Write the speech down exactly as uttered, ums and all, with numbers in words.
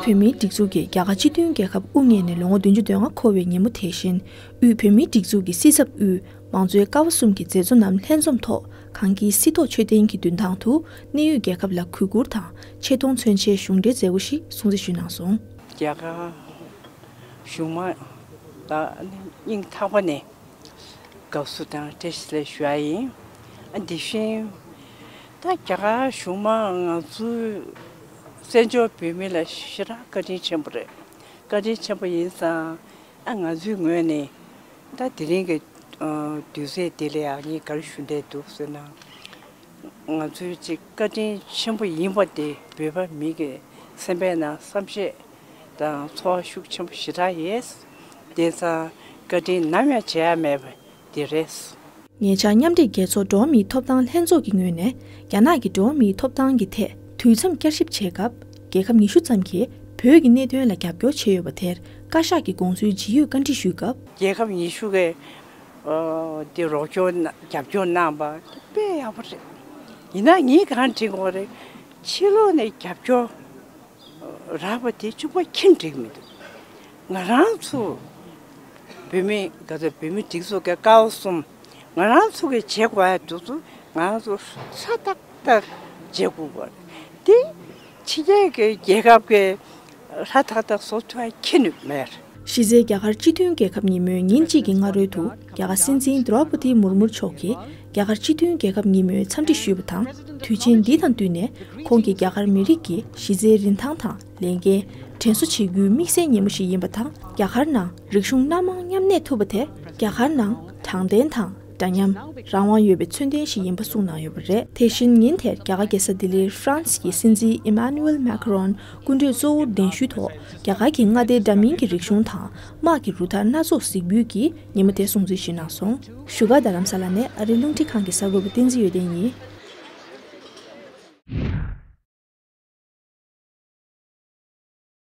བོད་མིའི་སྒྲིག་འཛུགས་ཀྱིས་རྒྱ་གར་སྤྱི་མཐུན་རྒྱལ་ཁབ་དབུ་བརྙེས་ནས་ལོ་ངོ་བདུན་ཅུ་དོན་ལྔ་འཁོར་བའི་ཉིན་མོ་དེ་བཞིན། དབུས་བོད་མིའི་སྒྲིག་འཛུགས་ཀྱི་སྲིད་ཚབ་དབུས་མང་གཙོའི་ཀ་བ་གསུམ་གྱི་མཛད་གཙོ་རྣམས་ལྷན་འཛོམས་ཐོག་གངས་སྐྱིད་སྲིད་ཐོག་མཆོད་རྟེན་གྱི་མདུན་ཐང་དུ་གནད་ཡོད་རྒྱལ་ཁབ་ལ་གུས་བཀུར་དང་ཆེ་མཐོང་མཚོན་ཆེད་གཞུང་འབྲེལ་མཛད་སྒོ་ཞིག་སྲུང་བརྩི་ཞུས་གནང་སོང་། རྒྱ་གར་གཞུང་མང་ལ་སྙིང་ཐག་པ་ནས་དགའ་བསུ་དང་བཀྲ་ཤིས་བདེ་ལེགས་ཞུ་ཡ་ཡིན། ཨ་དེ་བཞིན་ད་རྒྱ་གར་གཞུང་མང་ང་ཚོའི་བཙན་བྱོལ་བོད་མི་ལ་ཞེ་དྲག་བཀའ་དྲིན་ཆེན་པོ་རེད། བཀའ་དྲིན་ཆེན་པོ་ཡིན་ཙང་ཨ་ང་ཚོའི་ངོས་ནས་ད་དེ་རིང་གི་ཨ་དུས་ཚོད་འདི་ལ་ཡང་ངས་ག་རེ་ཞུ་འདོད་འདུག་ཟེར་ན། ང་ཚོའི་ཅིག་བཀའ་དྲིན་ཆེན་པོ་ཡིན་པ་དེ་བོད་པ་མི་གི་སེམས་པའི་ནང་བསམ་ཤེས་དང་ཚོར་བ་ཤུགས་ཆེན་པོ་ཞེ་དྲག་ཡོད། དེ་ཙང་བཀའ་དྲིན་ནམ་ཡང་བརྗེད་ཡ་མེད་པ་དེ་རེད། ཉེ་ཆར་མཉམ་འབྲེལ་རྒྱལ་ཚོགས་འགྲོ་བ་མིའི་ཐོབ་ཐང་ལྷན་ཚོགས་ཀྱི་ངོས་ནས་རྒྱ་ནག་གི་འགྲོ་བ་མིའི་ཐོབ་ཐང་གི་ཐད་དུས་མཚམས་བསྐྱར་ཞིབ་བྱེད་སྐབས། རྒྱལ་ཁབ་ཉི་ཤུ་ཙམ་གྱིས་བོད་ཀྱི་གནད་དོན་ལ་རྒྱབ་སྐྱོར་བྱས་ཡོད་པ་དེར་བཀའ་ཤག་གི་དགོངས་ཚུལ་ཇི་ཡོད་བཀའ་འདྲི་ཞུས་སྐབས། རྒྱལ་ཁབ་ཉི་ཤུ་གིས་ཨ་དེ་རོགས་སྐྱོར་གནང་རྒྱབ་སྐྱོར་གནང་བ་དཔེ་ཡག་པོ་རེད། ཡིན་ན་ངས་གང་དྲན་དགོས་རེད། ཕྱི་ལོགས་ནས་རྒྱབ་སྐྱོར་རག་པ་དེ་གཅིག་པ་ཁྱིམ་འགྲིག་མི་འདུག་ང་རང་ཚོ་བོད་མི་ག་ཚོད་བོད་མི་སྒྲིག་འཛུགས་ཀྱི་ཀ་བ་གསུམ་ང་རང་ཚོ་གིས་བྱེད་དགོས་ཡ་འདུག་ཚོ་ང་རང་ཚོ་ཧྲ་ཏག་ཏག་བྱེད་དགོས་པ་རེད། དེ་ཕྱི་རྒྱལ་གྱི་རྒྱལ་ཁབ་ཀྱིས་ཧྲ་ཏག་ཏག་བཟོ་ཐུབ་ཡ་ཁྱོན་ནས་མེད། གཞི་རྩའི་རྒྱ་གར་སྤྱི་མཐུན་རྒྱལ་ཁབ་ཉིན་མོའི་ཉིན་གཅིག་གི་སྔ་རོལ་དུ་རྒྱ་གར་སྲིད་འཛིན་ཌྲོ་པ་ཏི་མུར་མུར་མཆོག་གིས་རྒྱ་གར་སྤྱི་མཐུན་རྒྱལ་ཁབ་ཉིན་མོའི་འཚམས་འདྲི་ཞུས་པ་དང་། དུས་ཆེན་འདི་དང་བསྟུན་ནས་ཁོང་གིས་རྒྱ་གར་མི་རིགས་ཀྱི་གཞི་རྩའི་རིན་ཐང་དང་ལས་འགན་དྲན་གསོ་བྱེད་རྒྱུའི་དམིགས་བསལ་ཉིན་མོ་ཞིག་ཡིན་པ་དང་། རྒྱ་གར་ནང་རིག་གཞུང་སྣ་མང་མཉམ་གནས་ཐུབ་པ་དེ་རྒྱ་གར་ནང་དྲང་བདེན་དང་། འདྲ་མཉམ། རང་དབང་ཡོད་པའི་མཚོན་རྟེན་ཞིག་ཡིན་པ་གསུངས་གནང་ཡོད་པ་རེད། དེ་བཞིན་ཉིན་དེར་རྒྱ་གར་རྒྱལ་ས་ལྡི་ལིར་ཧྥ་རན་སི་ཡི་སྲིད་འཛིན་ཨི་མཱ་ནུ་ཨེལ་མཱ་ཁི་རོན་སྐུ་མགྲོན་གཙོ་བོར་གདན་ཞུའི་ཐོག་རྒྱ་གར་གྱི་མངའ་སྡེ་འདྲ་མིན་གྱི་རིག་གཞུང་དང་དམག་གི་རུ་སྟར་སྣ་ཚོགས་གཟིགས་འབུལ་གྱིས་ཉིན་མོ་དེ་སྲུང་བརྩི་ཞུས་གནང་སོང་། བཞུགས་སྒར་རྡ་རམ་ས་ལ་ནས་ཨ་རིའི་རླུང་འཕྲིན་ཁང་གི་གསར་འགོད་པ་བསྟན་འཛིན་འོད་ལྡན་ཡིན།